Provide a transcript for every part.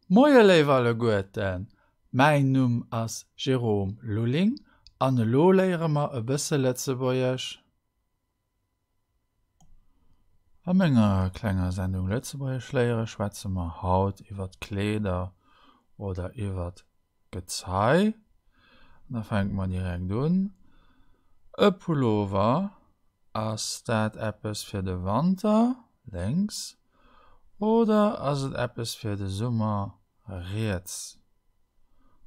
Moie léif alleguerten, mäin Numm ass Jérôme Lulling an elo léiere mer e bësse Lëtzebuergesch. A menger klenger Sendung Lëtzebuergesch léiere schwätze mer haut iwwer d'Kleeder oder iwwer d'Gezei. An da fänke mer direkt un. E Pullover, ass dat eppes fir de Wanter, lénks, Oder ass et eppes fir de Summer, riets?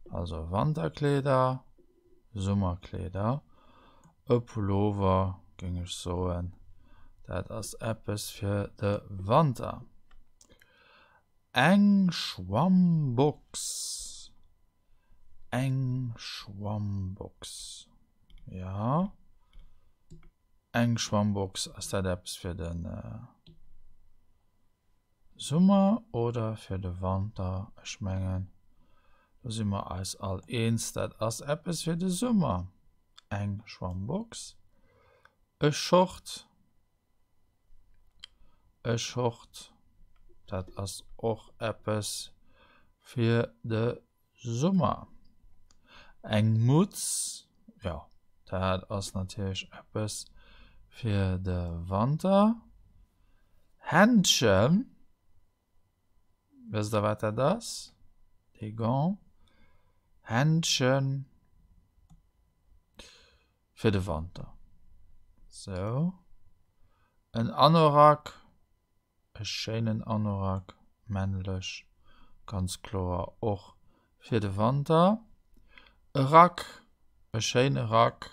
Also Wanterkleeder, Summerkleeder, e Pullover géing ech soen, dat ass eppes fir de Wanter. Eng Schwammbox, eng Schwammbox, jo. Eng Schwammbox, ass dat eppes fir de Summer oder fir de Wanter? Ech mengen, do si mer eis all eens, dat ass eppes fir de Summer. Eng Schwammbox, e Short, e Short, dat ass och eppes fir de Summer. Eng Mutz, jo, dat ass natierlech eppes fir de Wanter. Händschen, wësst der wat dat ass? Des gants, Händschen fir de Wanter. Sou, en Anorak. E schéinen Anorak, männlech, ganz kloer och fir de Wanter. E Rack, e schéine Rack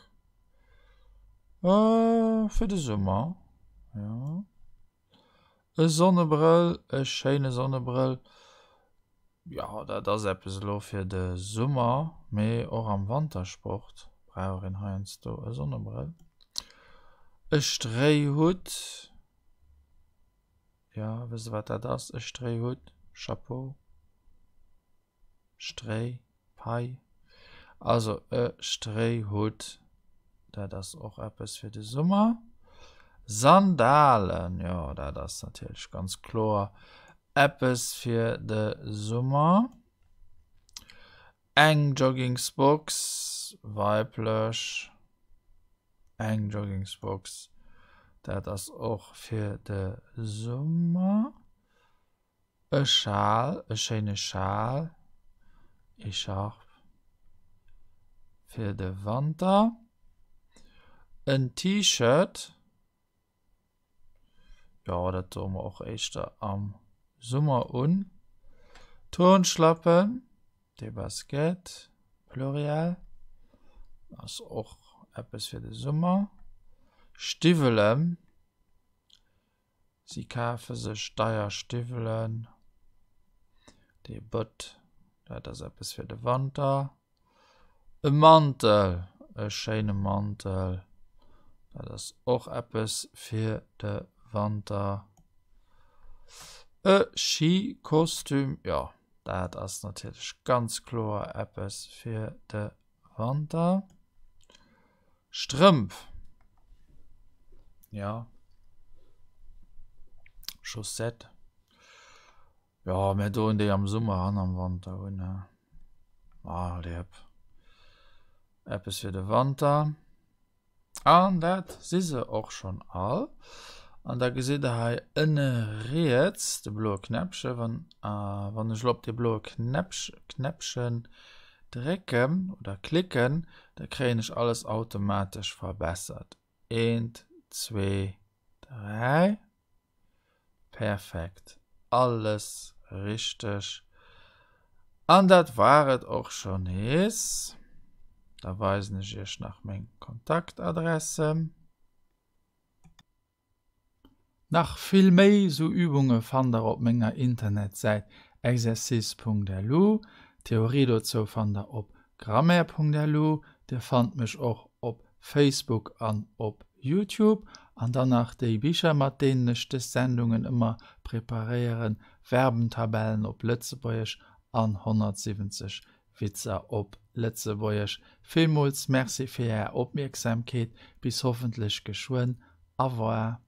fir de Summer, jo. E Sonnebrëll, e schéine Sonnebrëll, jo dat ass eppes elo fir de Summer, mee och am Wantersport brauch een heiansdo e Sonnebrëll. E Stréihutt. Ja, wësst der wat dat ass? E Stréihutt, Chapeau, Stréi, Pai. Also e Stréihutt, dat ass och eppes fir de Summer. Sandalen, jo, dat ass natierlech ganz kloer eppes fir de Summer. Eng Joggingsbox, weiblech. Eng Joggingsbox, dat ass och fir de Summer. E Schal, e schéine Schal, Echarpe, fir de Wanter. En T-Shirt. Jo, dat doe mer och éischter am Summer un. Turnschlappen, des Baskets, pluriel, ass och eppes fir de Summer. Stiwwelen, si kafe sech deier Stiwwelen, des Bottes, dat ass eppes fir de Wanter. E Mantel, e schéine Mantel, dat ass och eppes fir de Wanter. E Skikostüm, jo, dat ass natierlech ganz kloer eppes fir de Wanter. Strëmp, jo, Chaussette. Jo, mir doen déi am Summer an am Wanter un. Allez hop. Eppes fir de Wanter. An dat si se och schonn all. An da gesitt der hei ënne riets de bloe Knäppche. Wann, wann ech elo op dee bloe Knäppch, Knäppchen drécken oder klicken, da kréien ech alles automatesch verbessert. Eent, zwee, dräi. Perfekt, alles richteg. An dat war et och scho nees. Da weisen ech iech nach meng Kontaktadresse. Nach vill méi sou Übunge fannt der op menger Internetsäit exercice.lu. D'Theorie dozou fannt der op grammaire.lu. Dir fannt mech och op Facebook an op Youtube. An dann nach déi Bicher mat deenen ech des Sendungen ëmmer preparéieren, Verbentabellen op Lëtzebuergesch an 170 Witzer op Lëtzebuergesch. Villmools Merci fir Är Opmierksamkeet, bis hoffentlech geschwënn. Au revoir.